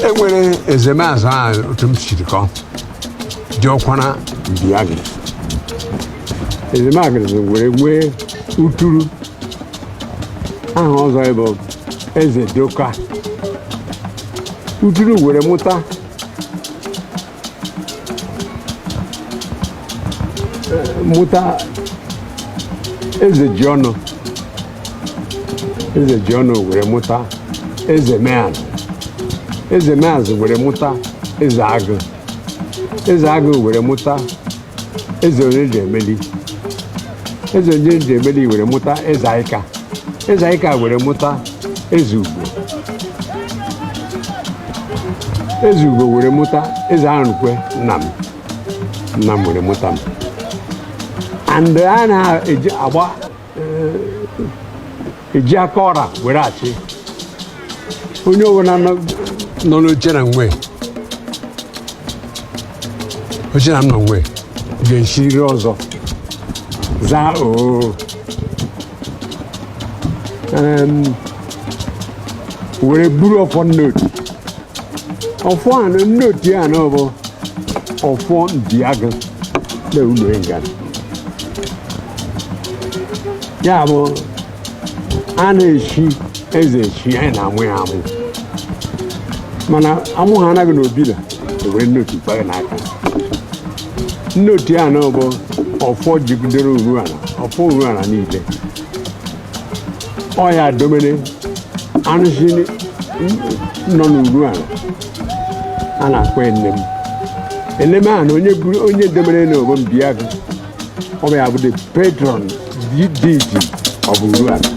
Enwere ezemazụ ahụ otu m siri kọọ diọkwara Mbiagịrị. Ezemagịrị were nwee uturu aha ọzọ bụ Eze Doka. Uturu were mụta mụta Eze Jiọnụ. Eze Jiọnụ were mụta Eze Meazụ. Eze Meazụ were mụta Eze Agụ. Eze Agụ were mụta Eze Onyeji Emeli. Eze Onyeji Emeli were mụta Eze Aịka. Eze Aịka were mụta Eze Ugo. Eze Ugo were mụta Eze Arụkwe nna m. Nna m were mụta m. And a na-eji agba eji aka ọra were achị onye ọbụla nọ n'oche na nwe oche na m nọ nwe ga-eshiriri ọzọ zaa oo. Were buru ọfọ nnoti, ọfọ anụ nnoti anụ bụ ọfọ Mbiagụ na ụlọ ngana ya bụ a na-echi eze echi, anyị na-amụ ya amụ, mana amụ ha anaghị n'obi na ewere nnoti kpaghị n'aka. Nnoti anụ bụ ọfọ jigidere uru ala, ọfọ uru ala niile. Ọ ya domere arụsị nọ n'uru ala a na-akpọ enem. Enem ahụ na onye buru onye domere n'obo Mbiagụ, ọ bụ ya bụ the patron deity of uru ala.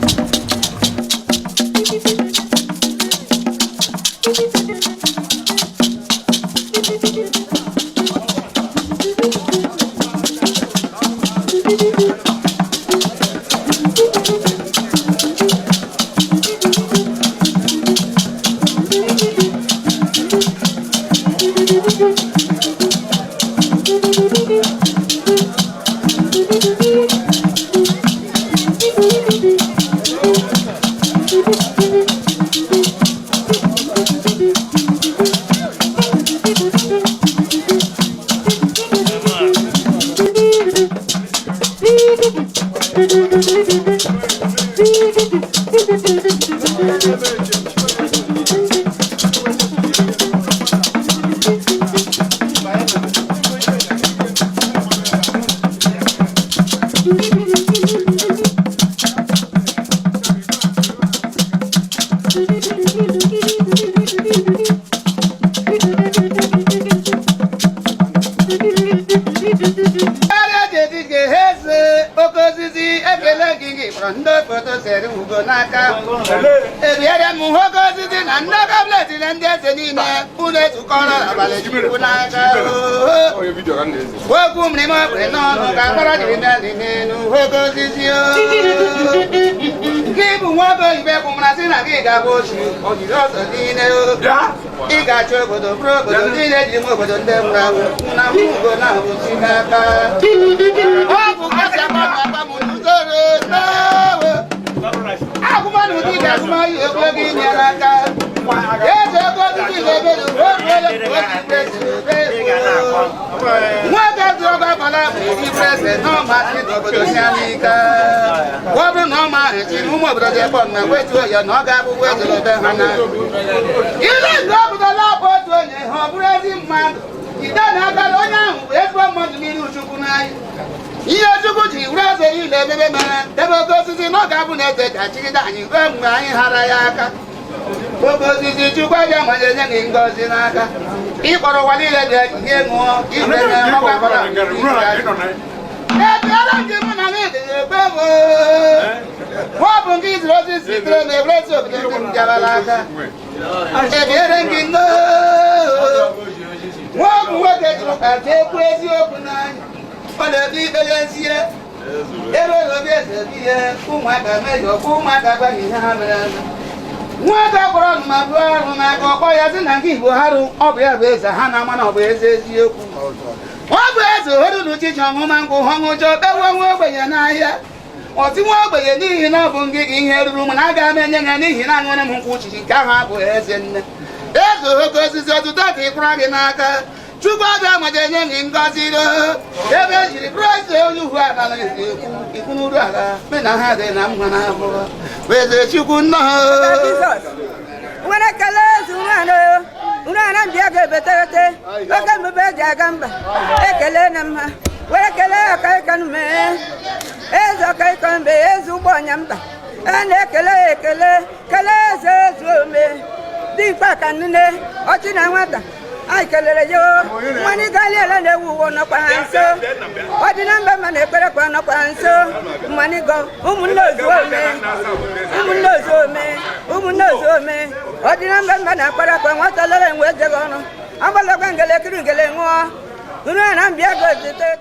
Eze oke osisi, ekele gị. Gị kpọrọ ndị obodo sere ugo n'aka ebiere m oke osisi na ndị gọọmenti na ndị eze niile. Unu ezukọrọ abalị chukwu n'aka. Okwu mmiri ọkpịrị n'ọnụ ka mkpọrọ jiri bịa n'elu oke osisi. Gị bụ nwoke oyibo bụ mara sị na gị ga-abụ ochi ojiri ọzọ niile. Ị ga-achọ obodo bụrụ obodo niile ji nwe obodo ndị nwụrụ anwụ na ugo na ahụchi n'aka. Ọ bụ kasị akpa akpa m n'usoro n'owe agụmanụ ụdị ga-agụmahụ egwu ego inyere aka. Eze ego osisi na-ebedu nwoke zụrụ ọgụ akwala bụ iri eze na ọmasị n'obodo si n'ike. Ọ bụrụ na ọ ma chiri ụmụ obodo ji ekpọ na wetuo ya na ọ ga-abụ eze ebe ha na ile ndụ obodo lapụ otu onye ha ọ bụrụ ezi mmadụ jide na akara onye ahụ bụ ezigbo mmadụ n'iru Chukwu n'anya. Ihe Chukwu ji were eze niile emebe mere debe oke osisi na ọ ga-abụ na eze ga-achịgide anyị ruo mgbe anyị hara ya aka. Oke osisi, Chukwu abịa manye nye gị ngọzi n'aka ịkpọrọ ụwa niile bịa ihe ṅụọ ibe na ọgbakọrọ ebiara gị. Mụ na gị dị ekpe m ọ bụ nke iziri ozi sitere na ewerezi obodo ndị m bịarala aka ebiere gị nnọọ. Nwa ọ bụ nwoke jụrụ ka ekwu eziokwu n'anya, ọ na-ebi ikpere ezie ebe na obi eze bi ihe ụmụaka mejọ kwa ụmụaka gwaghị ihe ha mere eme. Nwata kpọrọ ọnụma bụọ arụ n'aka ọkpọ ya sị na nke Igbo harụ ọ bụ ya bụ eze ha na-ama na ọ bụ eze eziokwu. Ọ bụ eze oruru chichi ọṅụma nkwụ ọṅụjọ kpewe nwa ogbenye n'ahịa ọtị nwa ogbenye n'ihi na ọ bụ ngị gị ihe ruru m na aga m enye ya n'ihi na aṅụrị m nkwụ chichi nke ahụ abụghị eze nne. Eze oke osisi ọtụtụ ka ịkwụra gị n'aka. Chukwu abịa maja enye gị ngọzi ro. Ebe ejiri bụrụ eze onye uhu ala na-esi ekwu ikwu n'uru ala me na ha dị na mma na abụọ. Eze Chukwu nnọọ. Jizọs nwere ekele eze nrana nrana mbịa ga-ebeterete oke mbube eji aga mba ekele na m ha were kelee ọkaịka mee eze ọkaịka mbe eze ụgbọ ọnya mba a na-ekele ya ekele kelee eze eze ome dimkpa ka nne ọchị na nwata anyị kelere ya o mmanụ galiela na-ewu uwe nọkwa ha nso ọ dị na mba ma na ekpere kwa nọkwa ha nso mmanụ gọ ụmụnne ozuome ụmụnne ozuome ụmụnne ozuome ọ dị na mba mba na akpara akpa nwata lere enwe ejeghị ọnụ agbalagwa ngele kiri ngele ṅụọ nru na mbịa gozite.